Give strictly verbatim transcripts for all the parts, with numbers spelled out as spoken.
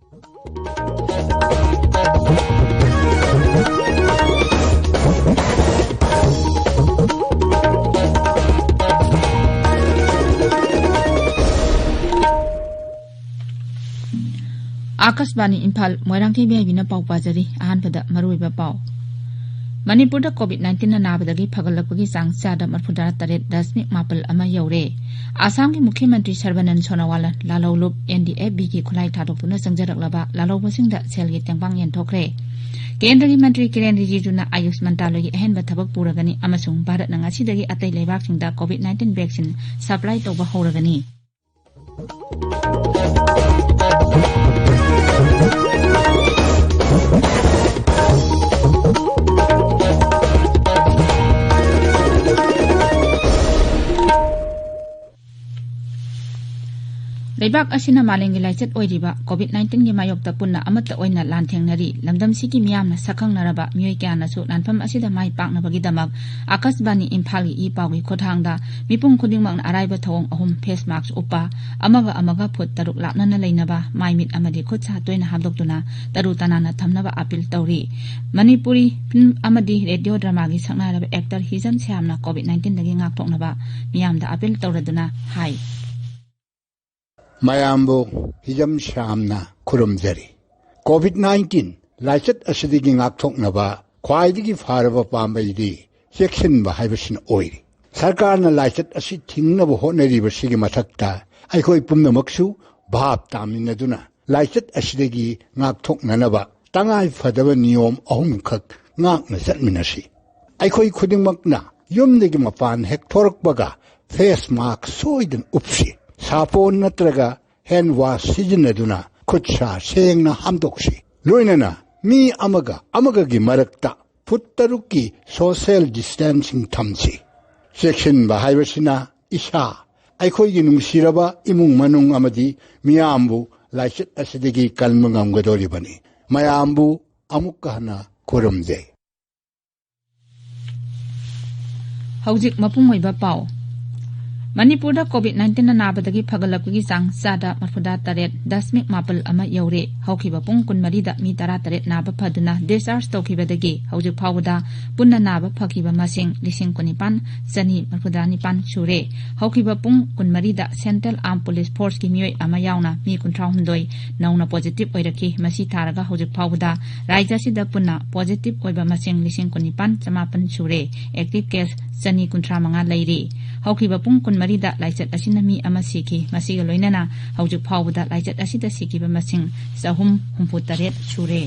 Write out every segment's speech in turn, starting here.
ꯑꯥꯀꯥꯁꯕꯥꯅꯤ ꯏꯝꯐꯥꯜ, ꯃꯣꯏꯔꯥꯡꯊꯦꯝ ꯌꯥꯏꯕꯤꯅ ꯄꯥꯎ ꯄꯥꯖꯔꯤ꯫ ꯑꯍꯥꯟꯕꯗ ꯃꯔꯨꯑꯣꯏꯕ ꯄꯥꯎ꯫ ꯃꯅꯤꯄꯨꯔꯗ ꯀꯣꯚꯤꯗ ꯅꯥꯏꯟꯇꯤꯟꯅ ꯅꯥꯕꯗꯒꯤ ꯐꯒꯠꯂꯛꯄꯒꯤ ꯆꯥꯡ ꯆꯥꯗ ꯃꯔꯐꯨꯇꯔꯥ ꯇꯔꯦꯠ ꯗꯁꯃꯤꯛ ꯃꯥꯄꯜ ꯑꯃ ꯌꯧꯔꯦ꯫ ꯑꯥꯁꯥꯝꯒꯤ ꯃꯨꯈ꯭ꯌ ꯃꯟꯇ꯭ꯔꯤ ꯁꯔꯕꯥꯅꯟ ꯁꯣꯅꯣꯋꯥꯜꯅ ꯂꯥꯜꯍꯧꯂꯨꯞ ꯑꯦꯟ ꯗꯤ ꯑꯦꯐ ꯕꯤꯒꯤ ꯈꯨꯠꯂꯥꯏ ꯊꯥꯗꯣꯛꯇꯨꯅ ꯆꯪꯖꯔꯛꯂꯕ ꯂꯥꯜꯍꯧꯕꯁꯤꯡꯗ ꯁꯦꯜꯒꯤ ꯇꯦꯡꯕꯥꯡ ꯌꯦꯟꯊꯣꯛꯈ꯭ꯔꯦ꯫ ꯀꯦꯟꯗ꯭ꯔꯒꯤ ꯃꯟꯇ꯭ꯔꯤ ꯀꯤꯔꯦꯟ ꯔꯤꯖꯤꯖꯨꯅ ꯑꯌꯨꯁꯃꯟ ꯇꯥꯂꯣꯏꯒꯤ ꯑꯍꯦꯟꯕ ꯊꯕꯛ ꯄꯨꯔꯒꯅꯤ ꯑꯃꯁꯨꯡ ꯚꯥꯔꯠꯅ ꯉꯁꯤꯗꯒꯤ ꯑꯇꯩ ꯂꯩꯕꯥꯛꯁꯤꯡꯗ ꯀꯣꯚꯤꯗ ꯅꯥꯏꯟꯇꯤꯟ ꯚꯦꯛꯁꯤꯟ ꯁꯄ꯭ꯂꯥꯏ ꯇꯧꯕ ꯍꯧꯔꯒꯅꯤ꯫ ꯂꯩꯕꯥꯛ ꯑꯁꯤꯅ ꯃꯥꯂꯦꯝꯒꯤ ꯂꯥꯏꯆꯠ ꯑꯣꯏꯔꯤꯕ ꯀꯣꯚꯤꯗ ꯅꯥꯏꯟꯇꯤꯟꯒꯤ ꯃꯥꯌꯣꯛꯇ ꯄꯨꯟꯅ ꯑꯃꯠꯇ ꯑꯣꯏꯅ ꯂꯥꯟꯊꯦꯡꯅꯔꯤ꯫ ꯂꯝꯗꯝꯁꯤꯒꯤ ꯃꯤꯌꯥꯝꯅ ꯁꯛꯈꯪꯅꯔꯕ ꯃꯤꯑꯣꯏ ꯀꯌꯥꯅꯁꯨ ꯂꯥꯟꯐꯝ ꯑꯁꯤꯗ ꯃꯥꯏ ꯄꯥꯛꯅꯕꯒꯤꯗꯃꯛ ꯑꯥꯀꯥꯁꯕꯥꯅꯤ ꯏꯝꯐꯥꯜꯒꯤ ꯏ ꯄꯥꯎꯒꯤ ꯈꯨꯠꯊꯥꯡꯗ ꯃꯤꯄꯨꯝ ꯈꯨꯗꯤꯡꯃꯛꯅ ꯑꯔꯥꯏꯕ ꯊꯧꯑꯣꯡ ꯑꯍꯨꯝ, ꯐꯦꯁ ꯃꯥꯛꯁ ꯎꯞꯄ, ꯑꯃꯒ ꯑꯃꯒ ꯐꯨꯠ ꯇꯔꯨꯛ ꯂꯥꯞꯅꯅ ꯂꯩꯅꯕ, ꯃꯥꯏ ꯃꯤꯠ ꯑꯃꯗꯤ ꯈꯨꯠ ꯁꯥ ꯇꯣꯏꯅ ꯍꯥꯝꯗꯣꯛꯇꯨꯅ ꯇꯔꯨ ꯇꯅꯥꯟꯅ ꯊꯝꯅꯕ ꯑꯥꯄꯤꯜ ꯇꯧꯔꯤ꯫ ꯃꯅꯤꯄꯨꯔꯤ ꯐꯤꯜꯝ ꯑꯃꯗꯤ ꯔꯦꯗꯤꯑꯣ ꯗ꯭ꯔꯃꯥꯒꯤ ꯁꯛꯅꯥꯏꯔꯕ ꯑꯦꯛꯇꯔ ꯍꯤꯖꯝ ꯁ꯭ꯌꯥꯝꯅ ꯀꯣꯚꯤꯗ ꯅꯥꯏꯟꯇꯤꯟꯗꯒꯤ ꯉꯥꯛꯊꯣꯛꯅꯕ ꯃꯤꯌꯥꯝꯗ ꯑꯥꯄꯤꯜ ꯇꯧꯔꯗꯨꯅ ꯍꯥꯏ꯫ ꯃꯌꯥꯝꯕꯨ ꯍꯤꯖꯝ ꯁ꯭ꯌꯥꯝꯅ ꯈꯨꯔꯨꯝꯖꯔꯤ꯫ ꯀꯣꯚꯤꯗ ꯅꯥꯏꯟꯇꯤꯟ ꯂꯥꯏꯆꯠ ꯑꯁꯤꯗꯒꯤ ꯉꯥꯛꯊꯣꯛꯅꯕ ꯈ꯭ꯋꯥꯏꯗꯒꯤ ꯐꯔꯕ ꯄꯥꯝꯕꯩꯗꯤ ꯆꯦꯛꯁꯤꯟꯕ ꯍꯥꯏꯕꯁꯤꯅ ꯑꯣꯏꯔꯤ꯫ ꯁꯔꯀꯥꯔꯅ ꯂꯥꯏꯆꯠ ꯑꯁꯤ ꯊꯤꯡꯅꯕ ꯍꯣꯠꯅꯔꯤꯕꯁꯤꯒꯤ ꯃꯊꯛꯇ ꯑꯩꯈꯣꯏ ꯄꯨꯝꯅꯃꯛꯁꯨ ꯚꯥꯞ ꯇꯥꯃꯤꯟꯅꯗꯨꯅ ꯂꯥꯏꯆꯠ ꯑꯁꯤꯗꯒꯤ ꯉꯥꯛꯊꯣꯛꯅꯅꯕ ꯇꯉꯥꯏ ꯐꯗꯕ ꯅꯤꯌꯣꯝ ꯑꯍꯨꯝꯈꯛ ꯉꯥꯛꯅ ꯆꯠꯃꯤꯟꯅꯁꯤ꯫ ꯑꯩꯈꯣꯏ ꯈꯨꯗꯤꯡꯃꯛꯅ ꯌꯨꯝꯗꯒꯤ ꯃꯄꯥꯟ ꯍꯦꯛ ꯊꯣꯔꯛꯄꯒ ꯐꯦꯁ ꯃꯥꯛꯁ ꯁꯣꯏꯗꯅ ꯎꯞꯁꯤ꯫ ꯁꯥꯄꯣꯟ ꯅꯠꯇ꯭ꯔꯒ ꯍꯦꯟ ꯋꯥꯁ ꯁꯤꯖꯤꯟꯅꯗꯨꯅ ꯈꯨꯠ ꯁꯥ ꯁꯦꯡꯅ ꯍꯥꯝꯗꯣꯛꯁꯤ꯫ ꯂꯣꯏꯅꯅ ꯃꯤ ꯑꯃꯒ ꯑꯃꯒꯒꯤ ꯃꯔꯛꯇ ꯐꯨꯠ ꯇꯔꯨꯛꯀꯤ ꯁꯣꯁꯤꯌꯦꯜ ꯗꯤꯁꯇꯦꯟꯁꯤꯡ ꯊꯝꯁꯤ꯫ ꯆꯦꯛꯁꯤꯟꯕ ꯍꯥꯏꯕꯁꯤꯅ ꯏꯁꯥ, ꯑꯩꯈꯣꯏꯒꯤ ꯅꯨꯡꯁꯤꯔꯕ ꯏꯃꯨꯡ ꯃꯅꯨꯡ ꯑꯃꯗꯤ ꯃꯤꯌꯥꯝꯕꯨ ꯂꯥꯏꯆꯠ ꯑꯁꯤꯗꯒꯤ ꯀꯟꯕ ꯉꯝꯒꯗꯧꯔꯤꯕꯅꯤ꯫ ꯃꯌꯥꯝꯕꯨ ꯑꯃꯨꯛꯀ ꯍꯟꯅ ꯈꯨꯔꯨꯝꯖꯩ꯫ ꯍꯧꯖꯤꯛ ꯃꯄꯨꯡ ꯑꯣꯏꯕ ꯄꯥꯎ꯫ ꯃꯅꯤꯄꯨꯔꯗ COVID nineteen ꯅꯥꯕꯗꯒꯤ ꯐꯒꯠꯂꯛꯄꯒꯤ ꯆꯥꯡ ꯆꯥꯗ ꯃꯔꯐꯨꯇꯔꯦꯠ ꯗꯁꯃꯤꯛ ꯃꯥꯄꯜ ꯑꯃ ꯌꯧꯔꯦ꯫ ꯍꯧꯈꯤꯕ ꯄꯨꯡ ꯀꯨꯟꯃꯔꯤꯗ ꯃꯤ ꯇꯔꯥꯇꯔꯦꯠ ꯅꯥꯕ ꯐꯗꯨꯅ discharge ꯇꯧꯈꯤꯕꯗꯒꯤ ꯍꯧꯖꯤꯛ ꯐꯥꯎꯕꯗ ꯄꯨꯟꯅ ꯅꯥꯕ ꯐꯈꯤꯕ ꯃꯁꯤꯡ ꯂꯤꯁꯤꯡ ꯀꯨꯟꯅꯤꯄꯥꯟ ꯆꯅꯤ ꯃꯔꯐꯨꯇꯔꯥ ꯅꯤꯄꯥꯟ ꯁꯨꯔꯦ꯫ ꯍꯧꯈꯤꯕ ꯄꯨꯡ ꯀꯨꯟꯃꯔꯤꯗ Central Armed Police Force ꯀꯤ ꯃꯤꯑꯣꯏ ꯑꯃ ꯌꯥꯎꯅ ꯃꯤ ꯀꯨꯟꯊ꯭ꯔꯥꯍꯨꯝꯗꯣꯏ ꯅꯧꯅ positive ꯑꯣꯏꯔꯛꯈꯤ꯫ ꯃꯁꯤ ꯊꯥꯔꯒ ꯍꯧꯖꯤꯛ ꯐꯥꯎꯕꯗ ꯔꯥꯖ꯭ꯌ ꯑꯁꯤꯗ ꯄꯨꯟꯅ positive ꯑꯣꯏꯕ ꯃꯁꯤꯡ ꯂꯤꯁꯤꯡ ꯀꯨꯟꯅꯤꯄꯥꯟ ꯆꯃꯥꯄꯟ ꯁꯨꯔꯦ꯫ Active case ꯆꯅꯤ ꯀꯨꯟꯊ꯭ꯔꯥ ꯃꯉꯥ ꯂꯩꯔꯤ꯫ ꯍꯧꯈꯤꯕ ꯄꯨꯡ ꯀꯨꯟꯃꯔꯤꯗ ꯂꯥꯏꯆꯠ ꯑꯁꯤꯅ ꯃꯤ ꯑꯃ ꯁꯤꯈꯤ꯫ ꯃꯁꯤꯒ ꯂꯣꯏꯅꯅ ꯍꯧꯖꯤꯛ ꯐꯥꯎꯕꯗ ꯂꯥꯏꯆꯠ ꯑꯁꯤꯗ ꯁꯤꯈꯤꯕ ꯃꯁꯤꯡ ꯆꯍꯨꯝ ꯍꯨꯝꯐꯨꯇꯔꯦꯠ ꯁꯨꯔꯦ꯫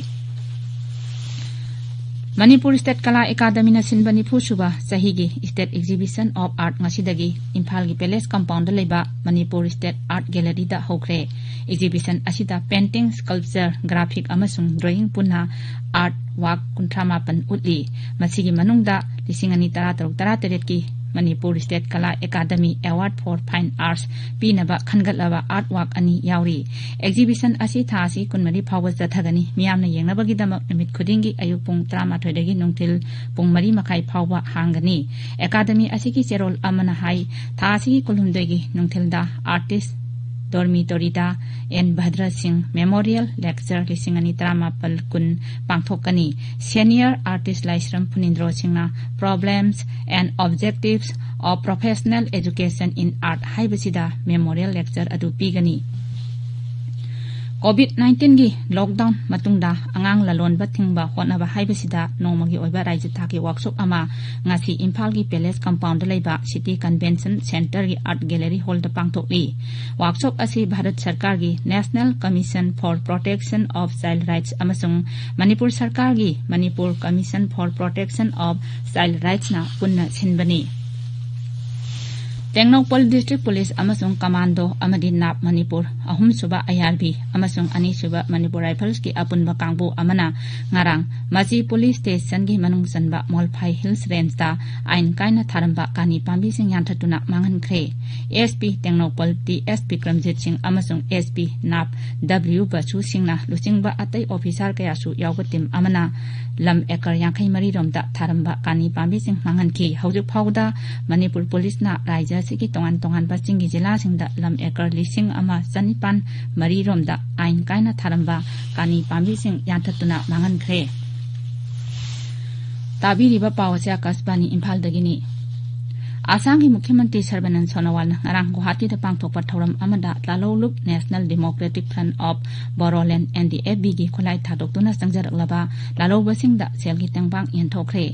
ꯃꯅꯤꯄꯨꯔ State ꯀꯂꯥ ꯑꯦꯀꯥꯗꯃꯤꯅ ꯁꯤꯟꯕ ꯅꯤꯐꯨ ꯁꯨꯕ ꯆꯍꯤꯒꯤ State Exhibition of Art ꯉꯁꯤꯗꯒꯤ ꯏꯝꯐꯥꯜꯒꯤ Palace Compound ꯗ ꯂꯩꯕ ꯃꯅꯤꯄꯨꯔ State Art Gallery ꯗ ꯍꯧꯈ꯭ꯔꯦ꯫ Exhibition ꯑꯁꯤꯗ painting, sculpture, graphic ꯑꯃꯁꯨꯡ drawing ꯄꯨꯟꯅ art work ꯀꯨꯟꯊ꯭ꯔꯥ ꯃꯥꯄꯟ ꯎꯠꯂꯤ꯫ ꯃꯁꯤꯒꯤ ꯃꯅꯨꯡꯗ ꯂꯤꯁꯤꯡ ꯑꯅꯤ ꯇꯔꯥꯇꯔꯨꯛ ꯇꯔꯥꯇꯔꯦꯠꯀꯤ ꯃꯅꯤꯄꯨꯔ State ꯀꯂꯥ academy Award for Fine Arts ꯄꯤꯅꯕ ꯈꯟꯒꯠꯂꯕ art work ꯑꯅꯤ ꯌꯥꯎꯔꯤ꯫ Exhibition ꯑꯁꯤ ꯊꯥ ꯑꯁꯤ ꯀꯨꯟꯃꯔꯤ ꯐꯥꯎꯕ ꯆꯠꯊꯒꯅꯤ꯫ ꯃꯤꯌꯥꯝꯅ ꯌꯦꯡꯅꯕꯒꯤꯗꯃꯛ ꯅꯨꯃꯤꯠ ꯈꯨꯗꯤꯡꯒꯤ ꯑꯌꯨꯛ ꯄꯨꯡ ꯇꯔꯥꯃꯥꯊꯣꯏꯗꯒꯤ ꯅꯨꯡꯊꯤꯜ ꯄꯨꯡ ꯃꯔꯤ ꯃꯈꯥꯏ ꯐꯥꯎꯕ ꯍꯥꯡꯒꯅꯤ꯫ ꯑꯦꯀꯥꯗꯃꯤ ꯑꯁꯤꯒꯤ ꯆꯦꯔꯣꯜ ꯑꯃꯅ ꯍꯥꯏ, ꯊꯥ ꯑꯁꯤꯒꯤ ꯀꯨꯟꯍꯨꯝꯗꯣꯏꯒꯤ ꯅꯨꯡꯊꯤꯜꯗ artist dormitory ꯗ N ꯚꯗ꯭ꯔ ꯁꯤꯡ Memorial Lecture ꯂꯤꯁꯤꯡ ꯑꯅꯤ ꯇꯔꯥꯃꯥꯄꯜ ꯀꯨꯟ ꯄꯥꯡꯊꯣꯛꯀꯅꯤ꯫ Senior artist ꯂꯥꯏꯁ꯭ꯔꯝ ꯐꯨꯅꯤꯟꯗ꯭ꯔꯣ ꯁꯤꯡꯅ Problems and Objectives of Professional Education in Art ꯍꯥꯏꯕꯁꯤꯗ memorial lecture ꯑꯗꯨ ꯄꯤꯒꯅꯤ꯫ COVID nineteen ꯒꯤ lockdown ꯃꯇꯨꯡꯗ ꯑꯉꯥꯡ ꯂꯂꯣꯟꯕ ꯊꯤꯡꯕ ꯍꯣꯠꯅꯕ ꯍꯥꯏꯕꯁꯤꯗ ꯅꯣꯡꯃꯒꯤ ꯑꯣꯏꯕ ꯔꯥꯖ꯭ꯌ ꯊꯥꯛꯀꯤ workshop ꯑꯃ ꯉꯁꯤ ꯏꯝꯐꯥꯜꯒꯤ Palace Compound ꯗ ꯂꯩꯕ City Convention Centre ꯒꯤ Art Gallery Hall ꯗ ꯄꯥꯡꯊꯣꯛꯂꯤ꯫ Workshop ꯑꯁꯤ ꯚꯥꯔꯠ ꯁꯔꯀꯥꯔꯒꯤ National Commission for Protection of Child Rights ꯑꯃꯁꯨꯡ ꯃꯅꯤꯄꯨꯔ ꯁꯔꯀꯥꯔꯒꯤ Manipur Commission for Protection of Child Rights ꯅ ꯄꯨꯟꯅ ꯁꯤꯟꯕꯅꯤ꯫ ꯇꯦꯡꯅꯧꯄꯜ District Police ꯑꯃꯁꯨꯡ Commando ꯑꯃꯗꯤ ꯅꯥꯞ ꯃꯅꯤꯄꯨꯔ, ꯑꯍꯨꯝꯁꯨꯕ IRB ꯑꯃꯁꯨꯡ ꯑꯅꯤꯁꯨꯕ ꯃꯅꯤꯄꯨꯔ Rifles ꯀꯤ ꯑꯄꯨꯟꯕ ꯀꯥꯡꯕꯨ ꯑꯃꯅ ꯉꯔꯥꯡ ꯃꯆꯤ Police Station ꯒꯤ ꯃꯅꯨꯡ ꯆꯟꯕ ꯃꯣꯜꯐꯥꯏ Hills Range ꯇ ꯑꯥꯏꯟ ꯀꯥꯏꯅ ꯊꯥꯔꯝꯕ ꯀꯥꯅꯤ ꯄꯥꯝꯕꯤꯁꯤꯡ ꯌꯥꯟꯊꯠꯇꯨꯅ ꯃꯥꯡꯍꯟꯈ꯭ꯔꯦ꯫ SP Tengnoupal T S Bikramjit ꯁꯤꯡ ꯑꯃꯁꯨꯡ SP ꯅꯥꯞ W ꯕꯁꯨ ꯁꯤꯡꯅ ꯂꯨꯆꯤꯡꯕ ꯑꯇꯩ officer ꯀꯌꯥꯁꯨ ꯌꯥꯎꯕ team ꯑꯃꯅ ꯂꯝ acre ꯌꯥꯡꯈꯩ ꯃꯔꯤ ꯔꯣꯝꯗ ꯊꯥꯔꯝꯕ ꯀꯥꯅꯤ ꯄꯥꯝꯕꯤꯁꯤꯡ ꯃꯥꯡꯍꯟꯈꯤ꯫ ꯍꯧꯖꯤꯛ ꯐꯥꯎꯕꯗ ꯃꯅꯤꯄꯨꯔ Police ꯅ ꯔꯥꯏꯖ꯭ꯌ ꯑꯁꯤꯒꯤ ꯇꯣꯉꯥꯟ ꯇꯣꯉꯥꯟꯕ ꯆꯤꯡꯒꯤ ꯖꯤꯂꯥꯁꯤꯡꯗ ꯂꯝ ꯑꯦꯀꯔ ꯂꯤꯁꯤꯡ ꯑꯃ ꯆꯅꯤꯄꯥꯟ ꯃꯔꯤ ꯔꯣꯝꯗ ꯑꯥꯏꯟ ꯀꯥꯏꯅ ꯊꯥꯔꯝꯕ ꯀꯥꯅꯤ ꯄꯥꯝꯕꯤꯁꯤꯡ ꯌꯥꯟꯊꯠꯇꯨꯅ ꯃꯥꯡꯍꯟꯈ꯭ꯔꯦ꯫ ꯇꯥꯕꯤꯔꯤꯕ ꯄꯥꯎ ꯑꯁꯤ ꯑꯀꯥꯁꯕꯥꯅꯤ ꯏꯝꯐꯥꯜꯗꯒꯤꯅꯤ꯫ ꯑꯁꯥꯝꯒꯤ ꯃꯨꯈ꯭ꯌ ꯃꯟꯇ꯭ꯔꯤ ꯁꯔꯕꯥꯅꯟꯗ ꯁꯣꯅꯣꯋꯥꯜꯅ ꯉꯔꯥꯡ ꯒꯨꯋꯥꯍꯥꯇꯤꯗ ꯄꯥꯡꯊꯣꯛꯄ ꯊꯧꯔꯝ ꯑꯃꯗ ꯂꯥꯂꯧꯂꯨꯞ National Democratic Front of Bodoland, N D F B, ꯒꯤ ꯈꯨꯠꯂꯥꯏ ꯊꯥꯗꯣꯛꯇꯨꯅ ꯆꯪꯖꯔꯛꯂꯕ ꯂꯥꯂꯧꯕꯁꯤꯡꯗ ꯁꯦꯜꯒꯤ ꯇꯦꯡꯕꯥꯡ ꯌꯦꯟꯊꯣꯛꯈ꯭ꯔꯦ꯫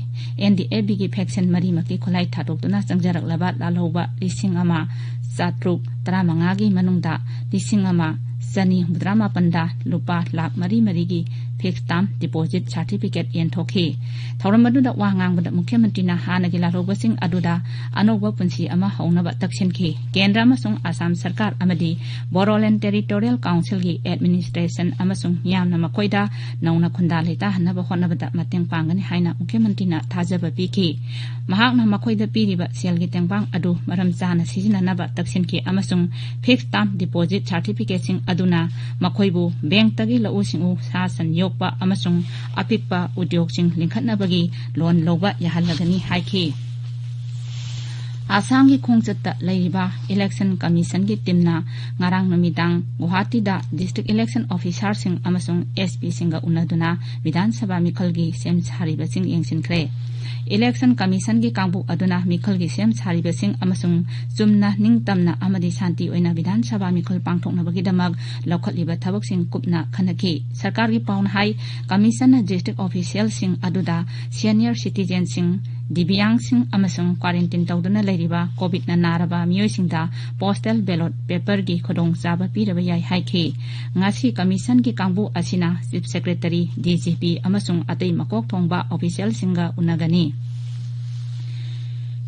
N D F B ꯒꯤ faction ꯃꯔꯤꯃꯛꯀꯤ ꯈꯨꯠꯂꯥꯏ ꯊꯥꯗꯣꯛꯇꯨꯅ ꯆꯪꯖꯔꯛꯂꯕ ꯂꯥꯂꯧꯕ ꯂꯤꯁꯤꯡ ꯑꯃ ꯆꯥꯇ꯭ꯔꯨꯛ ꯇꯔꯥꯃꯉꯥꯒꯤ ꯃꯅꯨꯡꯗ ꯂꯤꯁꯤꯡ ꯑꯃ ꯆꯅꯤ ꯍꯨꯝꯐꯨꯇꯔꯥ ꯃꯥꯄꯟꯗ ꯂꯨꯄꯥ ꯂꯥꯈ ꯃꯔꯤ ꯃꯔꯤꯒꯤ fixed term deposit certificate ꯌꯦꯟꯊꯣꯛꯈꯤ꯫ ꯊꯧꯔꯝ ꯑꯗꯨꯗ ꯋꯥ ꯉꯥꯡꯕꯗ ꯃꯨꯈ꯭ꯌ ꯃꯟꯇ꯭ꯔꯤꯅ ꯍꯥꯟꯅꯒꯤ ꯂꯥꯂꯧꯕꯁꯤꯡ ꯑꯗꯨꯗ ꯑꯅꯧꯕ ꯄꯨꯟꯁꯤ ꯑꯃ ꯍꯧꯅꯕ ꯇꯛꯁꯤꯟꯈꯤ꯫ ꯀꯦꯟꯗ꯭ꯔ ꯑꯃꯁꯨꯡ ꯑꯁꯥꯝ ꯁꯔꯀꯥꯔ ꯑꯃꯗꯤ Bodoland Territorial Council ꯒꯤ administration ꯑꯃꯁꯨꯡ ꯃꯤꯌꯥꯝꯅ ꯃꯈꯣꯏꯗ ꯅꯧꯅ ꯈꯨꯟꯗꯥ ꯂꯩꯇꯥꯍꯟꯅꯕ ꯍꯣꯠꯅꯕꯗ ꯃꯇꯦꯡ ꯄꯥꯡꯒꯅꯤ ꯍꯥꯏꯅ ꯃꯨꯈ꯭ꯌ ꯃꯟꯇ꯭ꯔꯤꯅ ꯊꯥꯖꯕ ꯄꯤꯈꯤ꯫ ꯃꯍꯥꯛꯅ ꯃꯈꯣꯏꯗ ꯄꯤꯔꯤꯕ ꯁꯦꯜꯒꯤ ꯇꯦꯡꯕꯥꯡ ꯑꯗꯨ ꯃꯔꯝ ꯆꯥꯅ ꯁꯤꯖꯤꯟꯅꯅꯕ ꯇꯛꯁꯤꯟꯈꯤ ꯑꯃꯁꯨꯡ fixed term deposit certificate ꯁꯤꯡ ꯑꯗꯨꯅ ꯃꯈꯣꯏꯕꯨ bank ꯇꯒꯤ ꯂꯧꯎ ꯁꯤꯡꯎ, ꯁꯥ ꯁꯟ ꯌꯣꯛꯄ ꯑꯃꯁꯨꯡ ꯑꯄꯤꯛꯄ ꯎꯗ꯭ꯌꯣꯒꯁꯤꯡ ꯂꯤꯡꯈꯠꯅꯕꯒꯤ loan ꯂꯧꯕ ꯌꯥꯍꯜꯂꯒꯅꯤ ꯍꯥꯏꯈꯤ꯫ ꯑꯁꯥꯝꯒꯤ ꯈꯣꯡꯆꯠꯇ ꯂꯩꯔꯤꯕ Election Commission ꯒꯤ team ꯅ ꯉꯔꯥꯡ ꯅꯨꯃꯤꯗꯥꯡ ꯒꯨꯋꯥꯍꯥꯇꯤꯗ District Election Officer ꯁꯤꯡ ꯑꯃꯁꯨꯡ S P ꯁꯤꯡꯒ ꯎꯅꯗꯨꯅ ꯕꯤꯙꯥꯟ ꯁꯚꯥ ꯃꯤꯈꯜꯒꯤ ꯁꯦꯝ ꯁꯥꯔꯤꯕꯁꯤꯡ ꯌꯦꯡꯁꯤꯟꯈ꯭ꯔꯦ꯫ Election Commission ꯒꯤ ꯀꯥꯡꯕꯨ ꯑꯗꯨꯅ ꯃꯤꯈꯜꯒꯤ ꯁꯦꯝ ꯁꯥꯔꯤꯕꯁꯤꯡ ꯑꯃꯁꯨꯡ ꯆꯨꯝꯅ, ꯅꯤꯡꯇꯝꯅ ꯑꯃꯗꯤ ꯁꯥꯟꯇꯤ ꯑꯣꯏꯅ ꯕꯤꯙꯥꯟ ꯁꯚꯥ ꯃꯤꯈꯜ ꯄꯥꯡꯊꯣꯛꯅꯕꯒꯤꯗꯃꯛ ꯂꯧꯈꯠꯂꯤꯕ ꯊꯕꯛꯁꯤꯡ ꯀꯨꯞꯅ ꯈꯟꯅꯈꯤ꯫ ꯁꯔꯀꯥꯔꯒꯤ ꯄꯥꯎꯅ ꯍꯥꯏ, Commission ꯅ district official ꯁꯤꯡ ꯑꯗꯨꯗ senior citizen ꯁꯤꯡ, ꯗꯤꯕ꯭ꯌꯥꯡꯁꯤꯡ ꯑꯃꯁꯨꯡ quarantine ꯇꯧꯗꯨꯅ ꯂꯩꯔꯤꯕ COVID ꯅ ꯅꯥꯔꯕ ꯃꯤꯑꯣꯏꯁꯤꯡꯗ postal ballot paper ꯒꯤ ꯈꯨꯗꯣꯡꯆꯥꯕ ꯄꯤꯔꯕ ꯌꯥꯏ ꯍꯥꯏꯈꯤ꯫ ꯉꯁꯤ Commission ꯒꯤ ꯀꯥꯡꯕꯨ ꯑꯁꯤꯅ Chief Secretary, D G P ꯑꯃꯁꯨꯡ ꯑꯇꯩ ꯃꯀꯣꯛ ꯊꯣꯡꯕ official ꯁꯤꯡꯒ ꯎꯅꯒꯅꯤ꯫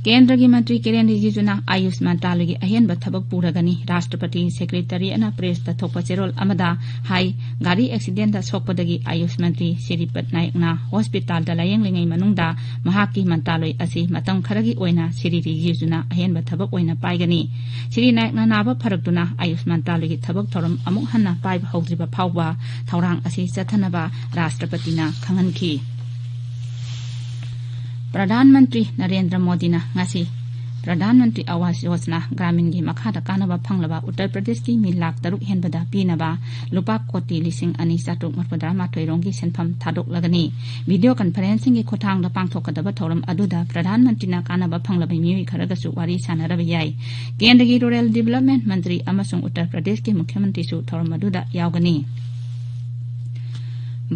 ꯀꯦꯟꯗ꯭ꯔꯒꯤ ꯃꯟꯇ꯭ꯔꯤ ꯀꯤꯔꯦꯟ ꯔꯤꯖꯤꯖꯨꯅ ꯑꯌꯨꯁ ꯃꯟꯇ꯭ꯔꯥꯂꯌꯒꯤ ꯑꯍꯦꯟꯕ ꯊꯕꯛ ꯄꯨꯔꯒꯅꯤ꯫ ꯔꯥꯁꯇ꯭ꯔꯄꯇꯤ secretariat ꯅ press ꯇ ꯊꯣꯛꯄ ꯆꯦꯔꯣꯜ ꯑꯃꯗ ꯍꯥꯏ, ꯒꯥꯔꯤ accident ꯇ ꯁꯣꯛꯄꯗꯒꯤ ꯑꯌꯨꯁ ꯃꯟꯇ꯭ꯔꯤ ꯁ꯭ꯔꯤꯄꯠ ꯅꯥꯌꯛꯅ hospital ꯇ ꯂꯥꯌꯦꯡꯂꯤꯉꯩ ꯃꯅꯨꯡꯗ ꯃꯍꯥꯛꯀꯤ ꯃꯟꯇ꯭ꯔꯥꯂꯣꯏ ꯑꯁꯤ ꯃꯇꯝ ꯈꯔꯒꯤ ꯑꯣꯏꯅ ꯁ꯭ꯔꯤ ꯔꯤꯖꯤꯖꯨꯅ ꯑꯍꯦꯟꯕ ꯊꯕꯛ ꯑꯣꯏꯅ ꯄꯥꯏꯒꯅꯤ꯫ ꯁ꯭ꯔꯤ ꯅꯥꯌꯛꯅ ꯅꯥꯕ ꯐꯔꯛꯇꯨꯅ ꯑꯌꯨꯁ ꯃꯟꯇ꯭ꯔꯥꯂꯌꯒꯤ ꯊꯕꯛ ꯊꯧꯔꯝ ꯑꯃꯨꯛ ꯍꯟꯅ ꯄꯥꯏꯕ ꯍꯧꯗ꯭ꯔꯤꯕ ꯐꯥꯎꯕ ꯊꯧꯔꯥꯡ ꯑꯁꯤ ꯆꯠꯊꯅꯕ ꯔꯥꯁꯇ꯭ꯔꯄꯇꯤꯅ ꯈꯪꯍꯟꯈꯤ꯫ ꯄ꯭ꯔꯙꯥꯟ ꯃꯟꯇ꯭ꯔꯤ ꯅꯔꯦꯟꯗ꯭ꯔ ꯃꯣꯗꯤꯅ ꯉꯁꯤ ꯄ꯭ꯔꯙꯥꯟ ꯃꯟꯇ꯭ꯔꯤ ꯑꯋꯥꯁ ꯌꯣꯖꯅꯥ ꯒ꯭ꯔꯥꯃꯤꯟꯒꯤ ꯃꯈꯥꯗ ꯀꯥꯟꯅꯕ ꯐꯪꯂꯕ ꯎꯠꯇꯔ ꯄ꯭ꯔꯗꯦꯁꯀꯤ ꯃꯤ ꯂꯥꯈ ꯇꯔꯨꯛ ꯍꯦꯟꯕꯗ ꯄꯤꯅꯕ ꯂꯨꯄꯥ ꯀꯣꯇꯤ ꯂꯤꯁꯤꯡ ꯑꯅꯤ ꯆꯥꯇ꯭ꯔꯨꯛ ꯃꯔꯤꯐꯨꯇꯔꯥ ꯃꯥꯊꯣꯏ ꯔꯣꯝꯒꯤ ꯁꯦꯟꯐꯝ ꯊꯥꯗꯣꯛꯂꯒꯅꯤ꯫ ꯚꯤꯗꯤꯑꯣ ꯀꯟꯐꯔꯦꯟꯁꯤꯡꯒꯤ ꯈꯨꯠꯊꯥꯡꯗ ꯄꯥꯡꯊꯣꯛꯀꯗꯕ ꯊꯧꯔꯝ ꯑꯗꯨꯗ ꯄ꯭ꯔꯙꯥꯟ ꯃꯟꯇ꯭ꯔꯤꯅ ꯀꯥꯟꯅꯕ ꯐꯪꯂꯕ ꯃꯤꯑꯣꯏ ꯈꯔꯒꯁꯨ ꯋꯥꯔꯤ ꯁꯥꯟꯅꯔꯕ ꯌꯥꯏ꯫ ꯀꯦꯟꯗ꯭ꯔꯒꯤ ꯔꯨꯔꯦꯜ ꯗꯤꯕꯦꯂꯞꯃꯦꯟ ꯃꯟꯇ꯭ꯔꯤ ꯑꯃꯁꯨꯡ ꯎꯠꯇꯔ ꯄ꯭ꯔꯗꯦꯁꯀꯤ ꯃꯨꯈ꯭ꯌ ꯃꯟꯇ꯭ꯔꯤꯁꯨ ꯊꯧꯔꯝ ꯑꯗꯨꯗ ꯌꯥꯎꯒꯅꯤ꯫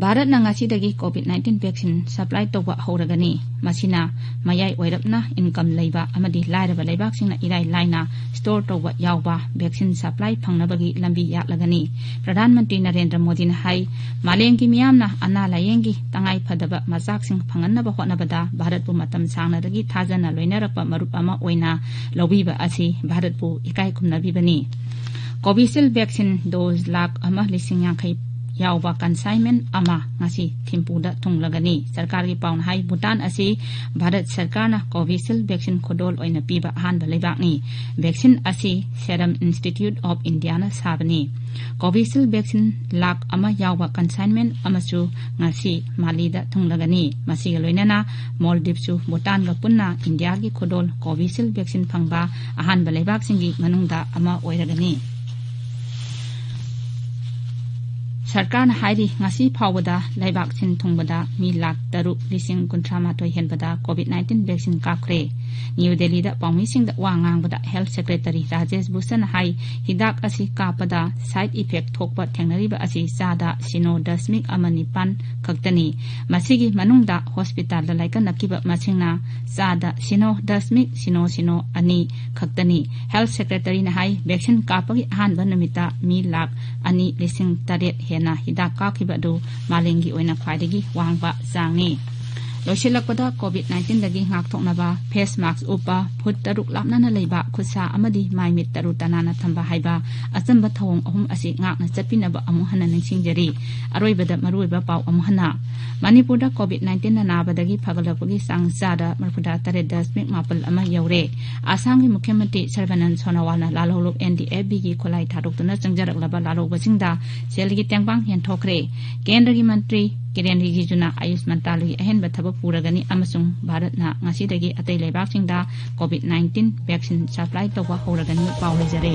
ꯚꯥꯔꯠꯅ ꯉꯁꯤꯗꯒꯤ ꯀꯣꯚꯤꯗ ꯅꯥꯏꯟꯇꯤꯟ ꯚꯦꯛꯁꯤꯟ ꯁꯄ꯭ꯂꯥꯏ ꯇꯧꯕ ꯍꯧꯔꯒꯅꯤ꯫ ꯃꯁꯤꯅ ꯃꯌꯥꯏ ꯑꯣꯏꯔꯞꯅ ꯏꯟꯀꯝ ꯂꯩꯕ ꯑꯃꯗꯤ ꯂꯥꯏꯔꯕ ꯂꯩꯕꯥꯛꯁꯤꯡꯅ ꯏꯔꯥꯏ ꯂꯥꯏꯅ ꯁ꯭ꯇꯣꯔ ꯇꯧꯕ ꯌꯥꯎꯕ ꯚꯦꯛꯁꯤꯟ ꯁꯄ꯭ꯂꯥꯏ ꯐꯪꯅꯕꯒꯤ ꯂꯝꯕꯤ ꯌꯥꯠꯂꯒꯅꯤ꯫ ꯄ꯭ꯔꯙꯥꯟ ꯃꯟꯇ꯭ꯔꯤ ꯅꯔꯦꯟꯗ꯭ꯔ ꯃꯣꯗꯤꯅ ꯍꯥꯏ, ꯃꯥꯂꯦꯝꯒꯤ ꯃꯤꯌꯥꯝꯅ ꯑꯅꯥ ꯂꯥꯌꯦꯡꯒꯤ ꯇꯉꯥꯏ ꯐꯗꯕ ꯃꯆꯥꯛꯁꯤꯡ ꯐꯪꯍꯟꯅꯕ ꯍꯣꯠꯅꯕꯗ ꯚꯥꯔꯠꯄꯨ ꯃꯇꯝ ꯁꯥꯡꯅꯗꯒꯤ ꯊꯥꯖꯅ ꯂꯣꯏꯅꯔꯛꯄ ꯃꯔꯨꯞ ꯑꯃ ꯑꯣꯏꯅ ꯂꯧꯕꯤꯕ ꯑꯁꯤ ꯚꯥꯔꯠꯄꯨ ꯏꯀꯥꯏ ꯈꯨꯝꯅꯕꯤꯕꯅꯤ꯫ ꯀꯣꯚꯤꯁꯤꯜ ꯚꯦꯛꯁꯤꯟ ꯗꯣꯖ ꯂꯥꯈ ꯑꯃ ꯂꯤꯁꯤꯡ ꯌꯥꯡꯈꯩ ꯌꯥꯎꯕ ꯀꯟꯁꯥꯏꯟꯃꯦꯟ ꯑꯃ ꯉꯁꯤ ꯊꯤꯝꯄꯨꯗ ꯊꯨꯡꯂꯒꯅꯤ꯫ ꯁꯔꯀꯥꯔꯒꯤ ꯄꯥꯎꯅ ꯍꯥꯏ, ꯚꯨꯇꯥꯟ ꯑꯁꯤ ꯚꯥꯔꯠ ꯁꯔꯀꯥꯔꯅ ꯀꯣꯚꯤꯁꯤꯜ ꯚꯦꯛꯁꯤꯟ ꯈꯨꯗꯣꯜ ꯑꯣꯏꯅ ꯄꯤꯕ ꯑꯍꯥꯟꯕ ꯂꯩꯕꯥꯛꯅꯤ꯫ ꯚꯦꯛꯁꯤꯟ ꯑꯁꯤ Serum Institute of Indiaꯅ ꯁꯥꯕꯅꯤ꯫ ꯀꯣꯚꯤꯁꯤꯜ ꯚꯦꯛꯁꯤꯟ ꯂꯥꯈ ꯑꯃ ꯌꯥꯎꯕ ꯀꯟꯁꯥꯏꯟꯃꯦꯟ ꯑꯃꯁꯨ ꯉꯁꯤ ꯃꯥꯂꯤꯗ ꯊꯨꯡꯂꯒꯅꯤ꯫ ꯃꯁꯤꯒ ꯂꯣꯏꯅꯅ ꯃꯣꯜꯗꯤꯞꯁꯨ ꯚꯨꯇꯥꯟꯒ ꯄꯨꯟꯅ ꯏꯟꯗꯤꯌꯥꯒꯤ ꯈꯨꯗꯣꯜ ꯀꯣꯚꯤꯁꯤꯜ ꯚꯦꯛꯁꯤꯟ ꯐꯪꯕ ꯑꯍꯥꯟꯕ ꯂꯩꯕꯥꯛꯁꯤꯡꯒꯤ ꯃꯅꯨꯡꯗ ꯑꯃ ꯑꯣꯏꯔꯒꯅꯤ꯫ ꯁꯔꯀꯥꯔꯅ ꯍꯥꯏꯔꯤ, ꯉꯁꯤ ꯐꯥꯎꯕꯗ ꯂꯩꯕꯥꯛ ꯁꯤꯟ ꯊꯨꯡꯕꯗ ꯃꯤ ꯂꯥꯈ ꯇꯔꯨꯛ ꯂꯤꯁꯤꯡ ꯀꯨꯟꯊ꯭ꯔꯥ ꯃꯥꯊꯣꯏ ꯍꯦꯟꯕꯗ ꯀꯣꯚꯤꯗ ꯅꯥꯏꯟꯇꯤꯟ ꯚꯦꯛꯁꯤꯟ ꯀꯥꯞꯈ꯭ꯔꯦ꯫ ꯅ꯭ꯌꯨ ꯗꯦꯜꯂꯤꯗ ꯄꯥꯎꯃꯤꯁꯤꯡꯗ ꯋꯥ ꯉꯥꯡꯕꯗ ꯍꯦꯜꯊ ꯁꯦꯀ꯭ꯔꯦꯇꯔꯤ ꯔꯥꯖꯦꯁ ꯚꯨꯁꯟꯅ ꯍꯥꯏ, ꯍꯤꯗꯥꯛ ꯑꯁꯤ ꯀꯥꯞꯄꯗ ꯁꯥꯏꯗ ꯏꯐꯦꯛ ꯊꯣꯛꯄ ꯊꯦꯡꯅꯔꯤꯕ ꯑꯁꯤ ꯆꯥꯗ ꯁꯤꯅꯣ ꯗꯁꯃꯤꯛ ꯑꯃ ꯅꯤꯄꯥꯟ ꯈꯛꯇꯅꯤ꯫ ꯃꯁꯤꯒꯤ ꯃꯅꯨꯡꯗ ꯍꯣꯁꯄꯤꯇꯥꯜꯗ ꯂꯥꯏꯀꯠꯅꯈꯤꯕ ꯃꯁꯤꯡꯅ ꯆꯥꯗ ꯁꯤꯅꯣ ꯗꯁꯃꯤꯛ ꯁꯤꯅꯣ ꯁꯤꯅꯣ ꯑꯅꯤ ꯈꯛꯇꯅꯤ꯫ ꯍꯦꯜꯊ ꯁꯦꯀ꯭ꯔꯦꯇꯔꯤꯅ ꯍꯥꯏ, ꯚꯦꯛꯁꯤꯟ ꯀꯥꯞꯄꯒꯤ ꯑꯍꯥꯟꯕ ꯅꯨꯃꯤꯠꯇ ꯃꯤ ꯂꯥꯈ ꯑꯅꯤ ꯂꯤꯁꯤꯡ ꯇꯔꯦꯠ ꯍꯦꯟꯅ ꯍꯤꯗꯥꯛ ꯀꯥꯞꯈꯤꯕ ꯑꯗꯨ ꯃꯥꯂꯦꯝꯒꯤ ꯑꯣꯏꯅ ꯈ꯭ꯋꯥꯏꯗꯒꯤ ꯋꯥꯡꯕ ꯆꯥꯡꯅꯤ꯫ ꯂꯣꯏꯁꯤꯜꯂꯛꯄꯗ, ꯀꯣꯚꯤꯗ ꯅꯥꯏꯟꯇꯤꯟꯗꯒꯤ ꯉꯥꯛꯊꯣꯛꯅꯕ ꯐꯦꯁ ꯃꯥꯛꯁ ꯎꯞꯄ, ꯐꯨꯠ ꯇꯔꯨꯛ ꯂꯥꯞꯅꯅ ꯂꯩꯕ, ꯈꯨꯠꯁꯥ ꯑꯃꯗꯤ ꯃꯥꯏ ꯃꯤꯠ ꯇꯔꯨ ꯇꯅꯥꯟꯅ ꯊꯝꯕ ꯍꯥꯏꯕ ꯑꯆꯝꯕ ꯊꯧꯑꯣꯡ ꯑꯍꯨꯝ ꯑꯁꯤ ꯉꯥꯛꯅ ꯆꯠꯄꯤꯅꯕ ꯑꯃꯨꯛ ꯍꯟꯅ ꯅꯤꯡꯁꯤꯡꯖꯔꯤ꯫ ꯑꯔꯣꯏꯕꯗ ꯃꯔꯨꯑꯣꯏꯕ ꯄꯥꯎ ꯑꯃꯨꯛ ꯍꯟꯅ꯫ ꯃꯅꯤꯄꯨꯔꯗ ꯀꯣꯚꯤꯗ ꯅꯥꯏꯟꯇꯤꯟꯅ ꯅꯥꯕꯗꯒꯤ ꯐꯒꯠꯂꯛꯄꯒꯤ ꯆꯥꯡ ꯆꯥꯗ ꯃꯔꯤꯐꯨꯇꯔꯥ ꯇꯔꯦꯠ ꯗꯁꯃꯤꯛ ꯃꯥꯄꯜ ꯑꯃ ꯌꯧꯔꯦ꯫ ꯑꯁꯥꯝꯒꯤ ꯃꯨꯈ꯭ꯌ ꯃꯟꯇ꯭ꯔꯤ ꯁꯔꯕꯥꯅꯟꯗ ꯁꯣꯅꯣꯋꯥꯜꯅ ꯂꯥꯜꯍꯧꯂꯨꯞ ꯑꯦꯟ ꯗꯤ ꯑꯦꯐ ꯕꯤꯒꯤ ꯈꯨꯠꯂꯥꯏ ꯊꯥꯗꯣꯛꯇꯨꯅ ꯆꯪꯖꯔꯛꯂꯕ ꯂꯥꯜꯍꯧꯕꯁꯤꯡꯗ ꯁꯦꯜꯒꯤ ꯇꯦꯡꯕꯥꯡ ꯌꯦꯟꯊꯣꯛꯈ꯭ꯔꯦ꯫ ꯀꯦꯟꯗ꯭ꯔꯒꯤ ꯃꯟꯇ꯭ꯔꯤ ꯀꯤꯔꯦꯟ ꯔꯤꯖꯤꯖꯨꯅ ꯑꯌꯨꯁ ꯃꯟꯇ꯭ꯔꯥꯂꯌꯒꯤ ꯑꯍꯦꯟꯕ ꯊꯕꯛ ꯄꯨꯔꯒꯅꯤ ꯑꯃꯁꯨꯡ ꯚꯥꯔꯠꯅ ꯉꯁꯤꯗꯒꯤ ꯑꯇꯩ ꯂꯩꯕꯥꯛꯁꯤꯡꯗ COVID nineteen vaccine supply ꯇꯧꯕ ꯍꯧꯔꯒꯅꯤ꯫ ꯄꯥꯎ ꯂꯣꯏꯖꯔꯦ꯫